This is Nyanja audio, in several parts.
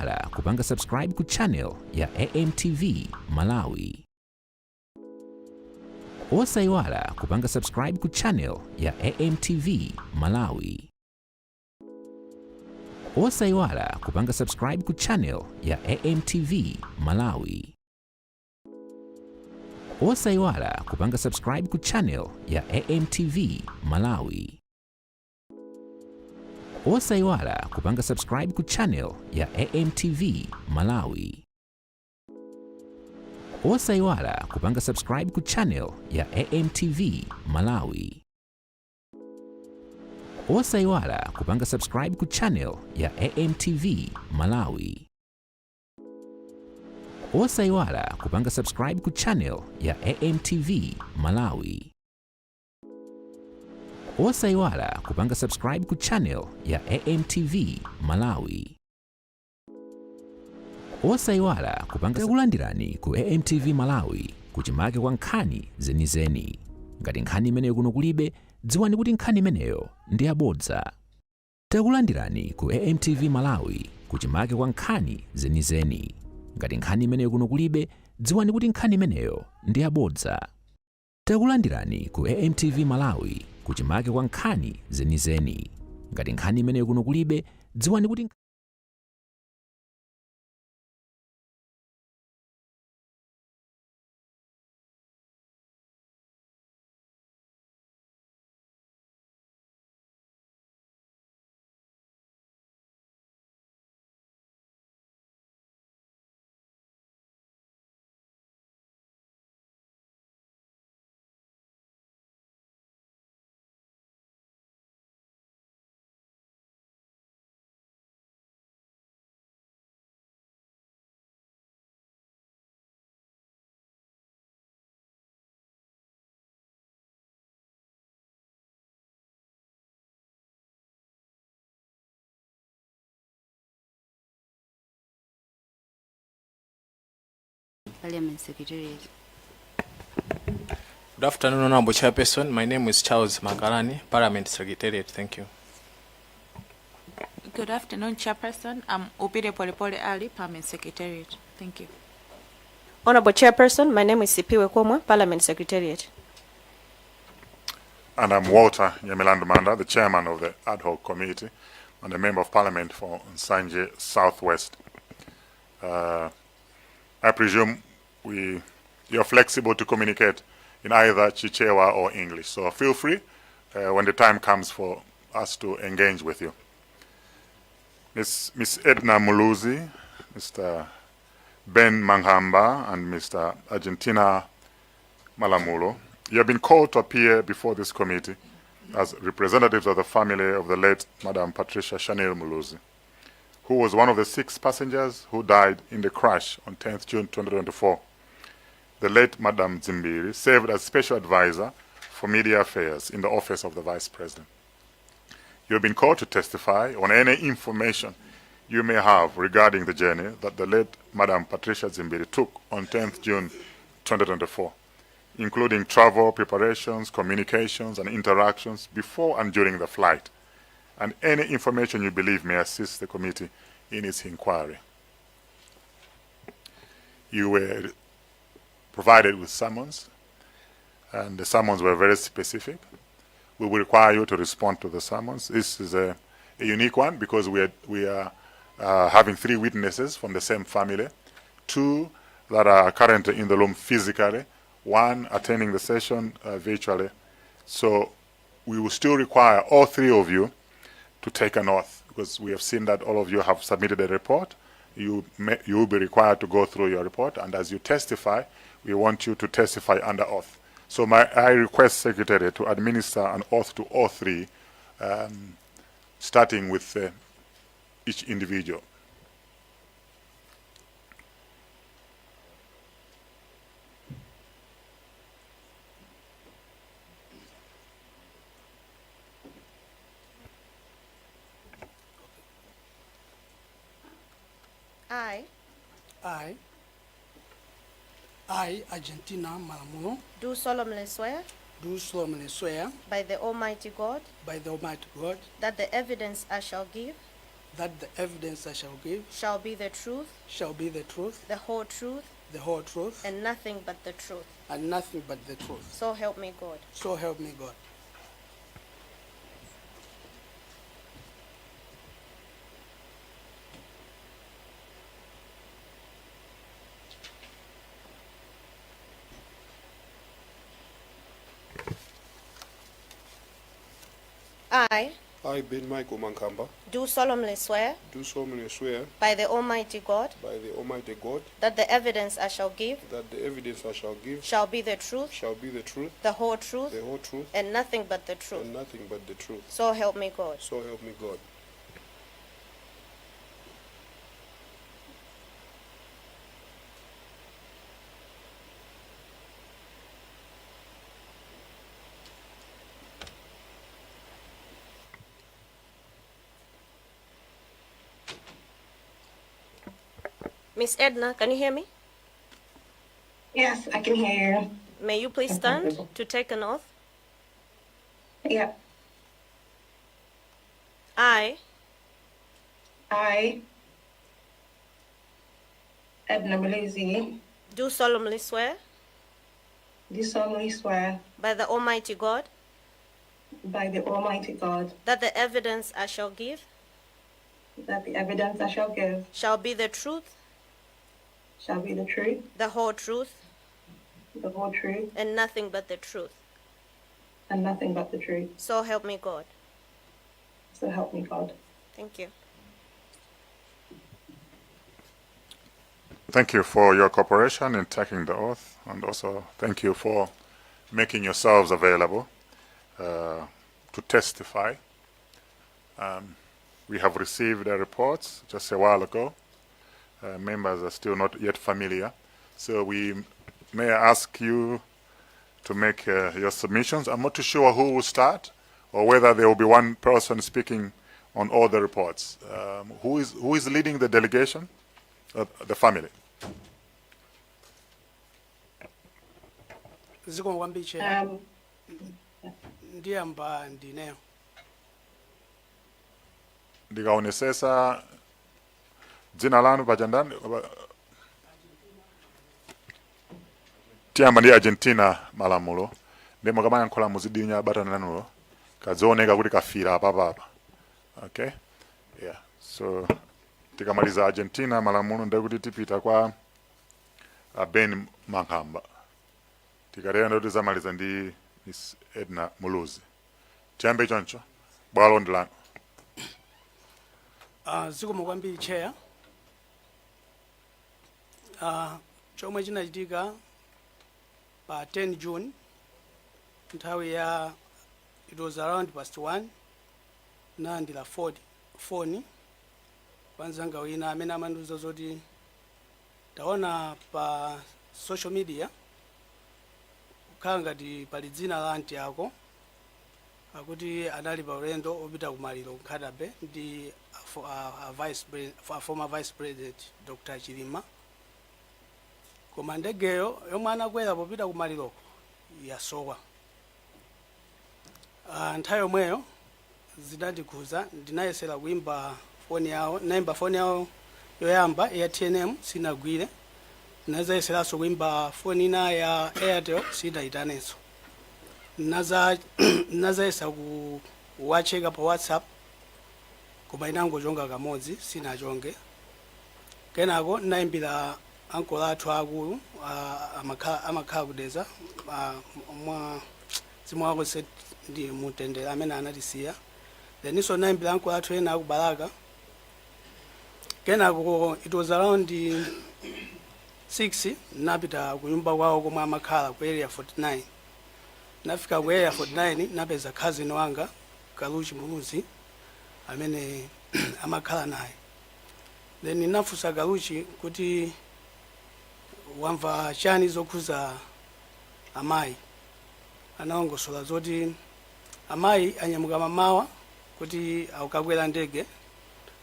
Osaiwala kupanga subscribe ku channel ya AMTV Malawi. Osaiwala kupanga subscribe ku channel ya AMTV Malawi. Osaiwala kupanga subscribe ku channel ya AMTV Malawi. Osaiwala kupanga subscribe ku channel ya AMTV Malawi. Osaiwala kupanga subscribe ku channel ya AMTV Malawi. Osaiwala kupanga subscribe ku channel ya AMTV Malawi. Osaiwala kupanga subscribe ku channel ya AMTV Malawi. Osaiwala kupanga subscribe ku channel ya AMTV Malawi. Osaiwala kupanga subscribe ku channel ya AMTV Malawi. Osaiwala kupanga. Takulandirani ku AMTV Malawi, kuchimake kwa nkhani zenizeni. Ngati nkhani imeneyo kuno kulibe, dziwani kuti nkhani imeneyo ndi yabodza. Takulandirani ku AMTV Malawi, kuchimake kwa nkhani zenizeni. Ngati nkhani imeneyo kuno kulibe, dziwani kuti nkhani imeneyo ndi yabodza. Takulandirani ku AMTV Malawi, kuchimake kwa nkhani zenizeni. Ngati nkhani imeneyo kuno kulibe, dziwani kuti Parliament Secretariat. Good afternoon, Honorable Chairperson. My name is Charles Makalani, Parliament Secretariat. Thank you. Good afternoon, Chairperson. I'm Upire Polepole Ali, Parliament Secretariat. Thank you. Honorable Chairperson, my name is Sipiwe Komwa, Parliament Secretariat. And I'm Walter Nyamilandu Manda, the chairman of the ad hoc committee and a member of parliament for Nsanje Southwest. I presume you're flexible to communicate in either Chichewa or English. So feel free when the time comes for us to engage with you. Miss Edna Muluzi, Mr. Ben Manghamba, and Mr. Argentina Malamulo, you have been called to appear before this committee as representatives of the family of the late Madam Patricia Shanil Muluzi, who was one of the 6 passengers who died in the crash on 10th June 2024. The late Madam Dzimbiri served as special advisor for media affairs in the office of the Vice President. You have been called to testify on any information you may have regarding the journey that the late Madam Patricia Dzimbiri took on 10th June 2024, including travel preparations, communications, and interactions before and during the flight, and any information you believe may assist the committee in its inquiry. You were provided with summons, and the summons were very specific. We will require you to respond to the summons. This is a unique one because we are having 3 witnesses from the same family, 2 that are currently in the room physically, 1 attending the session virtually. So we will still require all 3 of you to take an oath, because we have seen that all of you have submitted a report. You will be required to go through your report, and as you testify, we want you to testify under oath. So I request Secretary to administer an oath to all 3, starting with each individual. I, I, Argentina Malamulo, do solemnly swear do solemnly swear by the Almighty God by the Almighty God that the evidence I shall give that the evidence I shall give shall be the truth, shall be the truth, the whole truth, the whole truth, and nothing but the truth. and nothing but the truth. So help me God. So help me God. I I, Ben Michael Mankamba, do solemnly swear do solemnly swear by the Almighty God by the Almighty God that the evidence I shall give that the evidence I shall give shall be the truth, shall be the truth, the whole truth, the whole truth, and nothing but the truth. and nothing but the truth. So help me God. So help me God. Miss Edna, can you hear me? Yes, I can hear you. May you please stand to take an oath? Yeah. I I, Edna Muluzi, do solemnly swear do solemnly swear by the Almighty God by the Almighty God that the evidence I shall give that the evidence I shall give shall be the truth, shall be the truth, the whole truth, the whole truth, and nothing but the truth. and nothing but the truth. So help me God. So help me God. Thank you. Thank you for your cooperation in taking the oath, and also thank you for making yourselves available to testify. We have received the reports just a while ago. Members are still not yet familiar, so we may ask you to make your submissions. I'm not too sure who will start, or whether there will be one person speaking on all the reports. Who is leading the delegation? The family. Zikomo kwambiri, Chair. Ndiyamba ndineyo. Ndikaonesesa dzina lanu paja ndani? Tiyamba ndi Argentina Malamulo, ndi mukamayankhula muzidinya batani lanulo kadzioneka kuti kafira apapapa. Okay, yeah, so tikamaliza Argentina Malamulo, ndekuti tipita kwa a Ben Mankhamba. Tikatero ndikuti zamaliza ndi Miss Edna Muluzi. Tiyambe choncho, bwalo ndi lanu. Zikomo kwambiri, Chair. Chomwe chinachitika pa 10 June, nthawi ya, it was around past 1, nalandira 40 foni kwa mzanga wina amene amandiuza zoti taona pa social media kukhala ngati pali dzina la anti ako, akuti anali pa ulendo opita kumaliro ku Nkhata Bay ndi a former vice president Dr. Chilima, koma ndegeyo yomwe anakwera popita kumaliroko yasowa. Nthawi yomweyo zinandikhuza. Ndinayesera kuimba foni yawo, ndinayimba foni yawo yoyamba ya TNM, sinagwire. Ndinazayeseranso kuimba foni ina ya Airtel, sinayitanenso. Nazayesa ku wacheka pa WhatsApp, koma inangochonga kamodzi, sinachonge. Kenako ndinayimbira ankolo athu akulu, amakhala kudeza, mwa mzimu wako se ndi mutendere, amene anatisiya. Then inso ndinayimbira ankolo athu ena akubalaka. Kenako it was around 6, napita kunyumba kwawo komwe amakhala ku Area 49. Nafika ku Area 49, napeza cousin wanga Kaluchi Muluzi amene amakhala naye. Then nafunsa Kaluchi kuti wamva chani zokhuza amayi. Analongosola zoti amayi anyamuka mamawa kuti akukakwera ndege,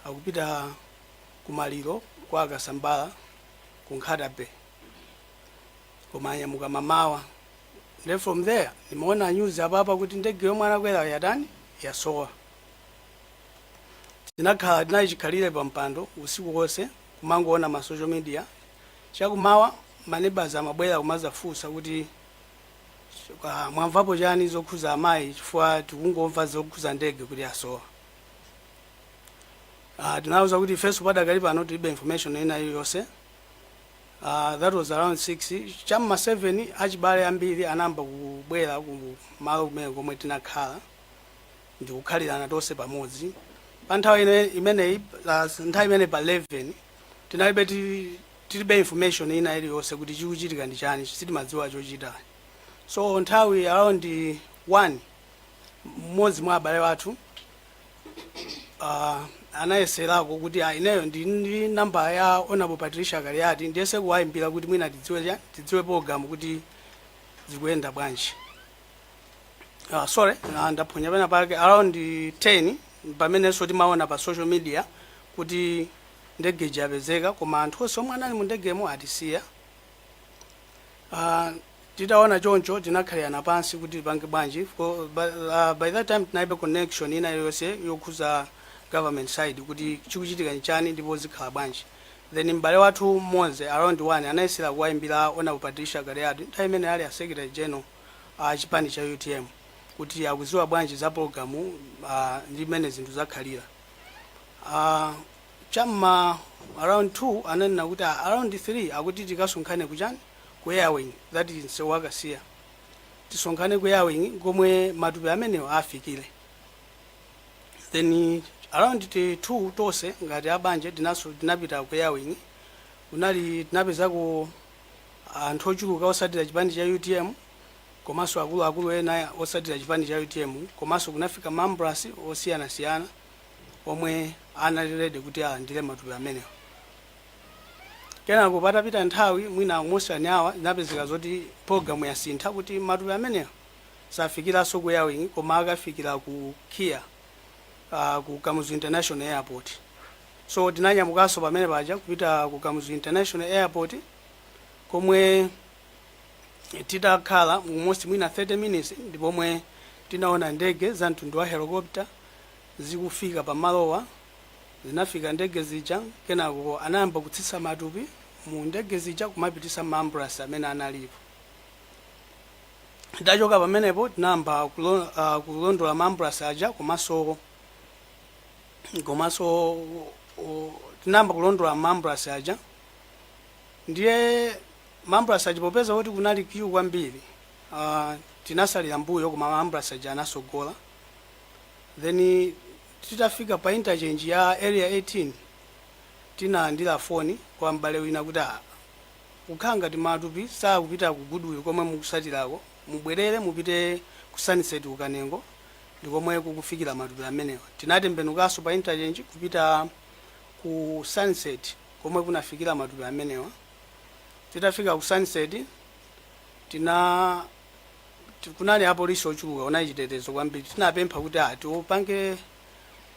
akupita kumaliro kwa Akasambala ku Nkhata Bay, koma anyamuka mamawa. Then from there nimaona news apapa kuti ndege yomwe anakwera yatani, yasowa. Tinakhala tinali chikhalire pa mpando usiku wonse kumangoona ma social media. Chakumawa maneighbors amabwera kumazafunsa kuti, "Mwamvapo chani zokhuza amayi? Chifukwa tikungomva zokhuza ndege kuti asowa." Tinawuza kuti ifenso padakali pano tilibe information ina iliyonse. That was around 6. Cham'ma 7 achibale ambiri anayamba kubwera ku malo kumene komwe tinakhala ndikukhalirana tonse pamodzi. Pa nthawi imeneyi, nthawi imene pa 11 tinalibe tilibe information ina iliyonse kuti chikuchitika ndi chani, sitimadziwa chochita. So nthawi around 1, mmodzi mwa abale wathu anayeserako kuti, "Ineyo ndi namba ya Honorable Patricia Kaliati, ndiyese kuwayimbira kuti mwina tidziwe tidziwe program kuti zikuyenda bwanji." Sorry, ndaphonya pena pake. Around 10 pamenenso timaona pa social media kuti ndege yapezeka, koma anthu onse omwe anali mu ndegemo atisiya. Titaona choncho tinakhalirana pansi kuti tipange bwanji. By that time tinalibe connection ina iliyonse yokhuza government side kuti chikuchitika nchani ndipo zikhala bwanji. Then m'bale wathu mmodzi around 1 anayesera kuwayimbira Honorable Patricia Kaliati, nthawi imene ali a secretary general a chipani cha UTM, kuti akuziwa bwanji za programu ndi mmene zinthu zakhalira. Cham'ma around 2 ananena kuti around 3 akuti tikasonkhane kuchani, ku Airwing, that is msewu wa Kasiya, tisonkhane ku Airwing komwe matupi amenewo afikire. Then around 2 tonse ngati abanja tinaso tinapita ku Airwing. Kunali tinapezako anthu ochuluka osatira chipani cha UTM, komanso akuluakulu ena osatira chipani cha UTM, komanso kunafika maambulance osiyanasiyana omwe anali ready kuti alandire matupi amenewo. Kenako patapita nthawi mwina almost an hour, zinapezeka zoti program yasintha kuti matupi amenewo safikiranso ku Airwing, koma akafikira ku KIA, ku Kamuzu International Airport. So tinanyamukanso pamene paja kupita ku Kamuzu International Airport, komwe titakhala almost mwina 30 minutes ndipomwe tinaona ndege za mtundu wa helicopter zikufika pamalowa. Zinafika ndege zija, kenako anayamba kutsitsa matupi mu ndege zija kumapitisa maambulance amene analipo. Tachoka pamenepo tinayamba kulondola maambulance aja, komanso tinayamba kulondola maambulance aja. Ndiye maambulance aja, popeza kuti kunali queue kwambiri, tinasalira mbuyo, koma maambulance aja anasogola. Then titafika pa interchange ya Area 18, tinalandira foni kwa m'bale wina kuti, "Kukhala ngati matupi sakupita ku Goodwill komwe mukusatirako, mubwerere mupite ku Sunset ku Kanengo, ndikomwe kukufikira matupi amenewa." Tinatembenukanso pa interchange kupita ku Sunset komwe kunafikira matupi amenewa. Titafika ku Sunset kunali apolisi ochuluka, kunali chitetezo kwambiri. Tinapempha kuti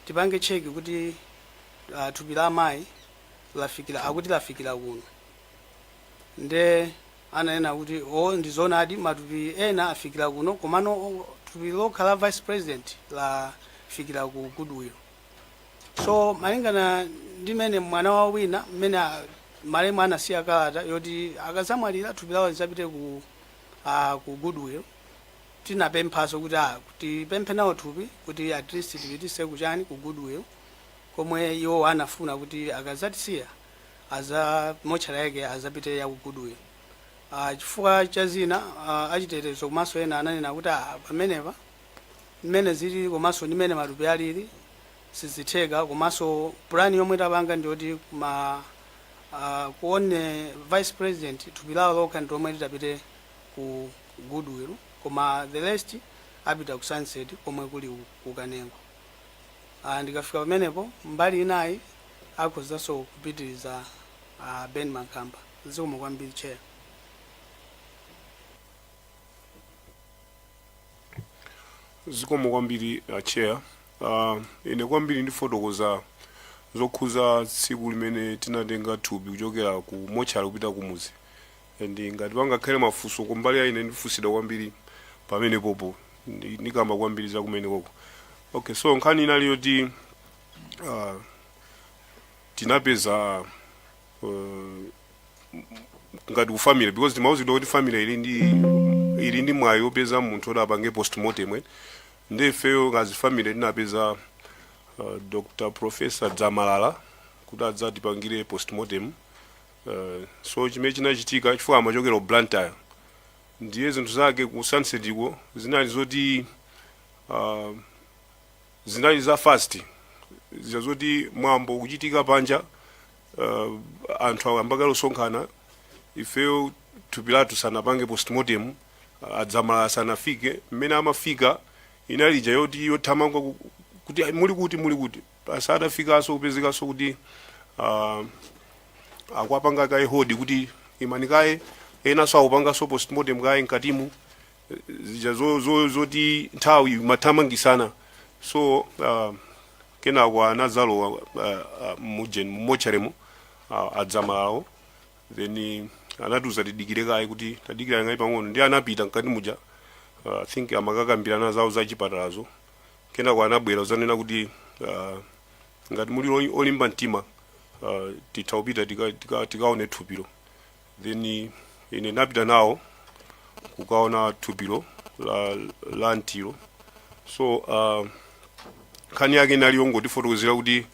tipange check kuti thupi la amayi lafikira, akuti lafikira kuno. Nde ananena kuti, "O, ndizoonadi, matupi ena afikira kuno, komano thupi lokha la vice president lafikira ku Goodwill." So malingana ndi mmene mwana wa wina mmene malemu anasiya kalata yoti akazamwalira thupi lawo lizapite ku Goodwill, tinapemphaso kuti tipemphe nawo thupi kuti at least tipitise kuchani, ku Goodwill, komwe iwo anafuna kuti akazatisiya aza mochara yake azapite ya ku Goodwill. Chifukwa cha zina, achitetezo komanso ena ananena kuti, "Pamenepa mmene zilili komanso ndi mmene matupi alili sizitheka, komanso plan yomwe tapanga ndiyoti ma kuone vice president thupi lawo lokha ndi lomwe litapite ku Goodwill, koma the rest apita ku Sunset komwe kuli ku Kanengo." Ndikafika pamenepo, mbali inayi akhozanso kupitiriza Ben Mankhamba. Zikomo kwambiri, Chair. Zikomo kwambiri, Chair. Ine kwambiri ndifotokoza zokhuza tsiku limene tinatenga thupi kuchokera ku mochari kupita kumuzi, and ngati pangakhale mafunso kumbali ya ine, ndifunsidwa kwambiri pamene popo. Ndikamba kwambiri za kumene koko. Okay, so nkhani inali yoti Tinapeza ngati ku family, because timauzidwa kuti family ili ndi mwayi wopeza munthu oti apange postmortem, eh. Ndi ifeyo ngati family tinapeza Dr. Professor Dzamalala kuti adzatipangire postmortem. So chimene chinachitika, chifukwa amachokera ku Blantyre, ndiye zinthu zake ku Sunset iko zinali zoti zinali za fast, zija zoti mwambo kuchitika panja, anthu ayamba kusonkhana, ifeyo thupi lathu sanapange postmortem, adzamalala sanafike. Mmene amafika inali ija yoti yothamanga kuti, "Ai, muli kuti, muli kuti?" Pasadafikanso kupezekanso kuti akuapanga kaye hold kuti imani kaye, enanso akupanganso postmortem kaye mkatimu, zija zoti nthawi mathamangisana. So kenako anadzalowa mujen mumocharemo adzamalalawo, then anatiuza tidikire kaye, kuti tadikira kaye pang'ono, ndi anapita mkati muja. I think amakakambirana zawo za chipatalazo. Kenako anabwera uzanena kuti ngati muli olimba mtima, titha kupita tikaone thupilo. Then ine napita nawo kukaona thupilo la ntiro. So nkhani yake inali yongotifotokozera kuti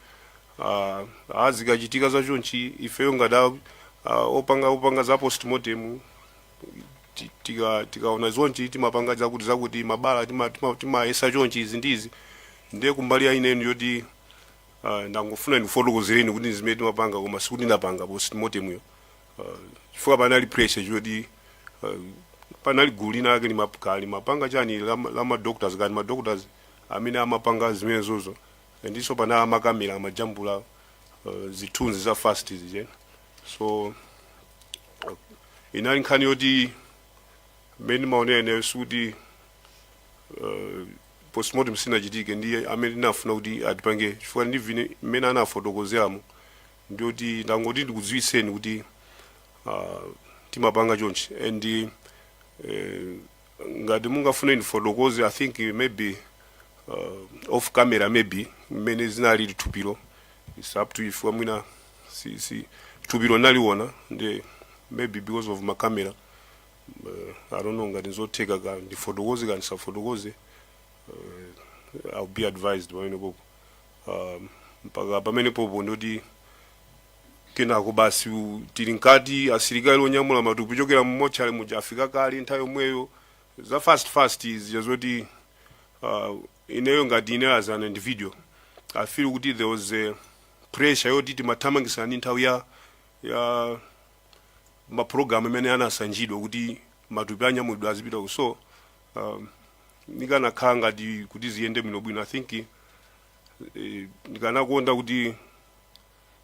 azikachitika zachonchi, ifeyo ngati opanga za postmortem, tikaona zonchi timapanga zakuti zakuti, mabala timayesa chonchi, izi ndizi. Ndiye kumbali ya ineni yoti ndangofuna ndifotokozereni kuti zimene timapanga, koma sikuti ndapanga postmortem yo, chifukwa panali pressure choti panali gulu lina ake limapanga chani la ma doctors, kani ma doctors amene amapanga zimenezozo, ndiso panali amakamera amajambula zithunzi za fast zije. So inali nkhani yoti mmene maonera ineyo sikuti postmortem sinachitike, ndiye amene ndinafuna kuti atipange, chifukwa ndivine mmene anafotokozeramo, ndiyoti ndangoti ndikudziwitseni kuti timapanga chonchi. And ngati mungafune ndifotokoze, I think maybe off camera, maybe mmene zinali thupilo, it's up to you, chifukwa mwina si thupilo naliona ndi maybe because of ma camera, I don't know ngati nzotheka ka ndifotokoze ka ndisafotokoze. I'll be advised pamene popo. Mpaka pamene popo ndoti kenako basi tili nkati, asilikali onyamula matupi kuchokera mmochale muja afika kale nthawi yomweyo, za fast fast zija zoti ineyo ngati ineyo as an individual, I feel kuti there was a pressure yoti timathamangisana ndi nthawi ya mapulogalamu imene anasanjidwa kuti matupi anyamulidwe azipita ku. So nikanakhala ngati kuti ziyende bwinobwino, I think ndikanakonda kuti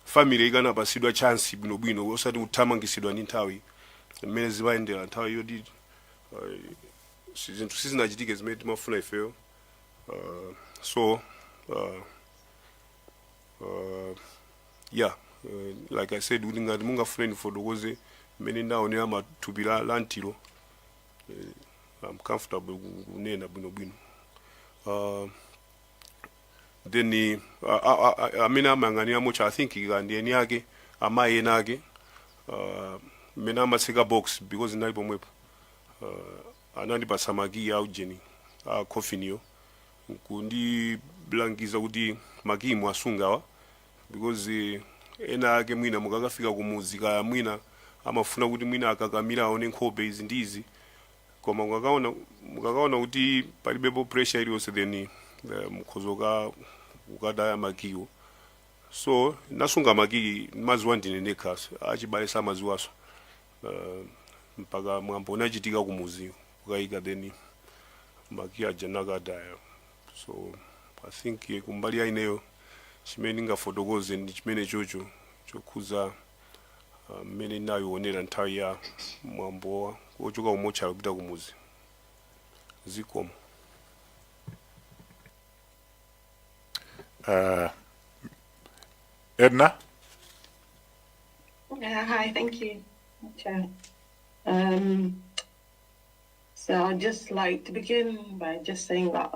family ikanapasidwa chance bwinobwino, osati kuthamangisidwa ndi nthawi mmene zimayendera, nthawi yoti zinthu sizinachitike zimene timafuna ifeyo. So yeah, like I said, kuti ngati mungafune ndifotokoze mmene ndaonera mathupi la ntiro, I'm comfortable kunena bwinobwino. Then amene amayang'anira mocha, I think kandi eni ake, amayi ena ake, mmene amatseka box, because inali pomwepo, anandipatsa makiyi a ujeni a coffin kundilangiza kuti makiyi mwasungawa, because ena ake mwina mukakafika kumuzi, kaya mwina amafuna kuti mwina akakamira aone nkhope, izi ndi izi, koma mukakaona kuti palibepo pressure iliyonse, then mukhoza kukataya makiwo. So nasunga makiyi, maziwa ndine ndekha, achibale samaziwaso, mpaka mwambo unachitika kumuzi kukayika, then makiyi aja nakataya. So I think kumbali ya ineyo chimene ndingafotokoze ndi chimene chocho chokhuza mmene ndinayionera nthawi ya mwambo wochoka kumotchala kupita kumuzi. Zikomo. Edna? Hi, thank you, Chair. So I'd just like to begin by just saying that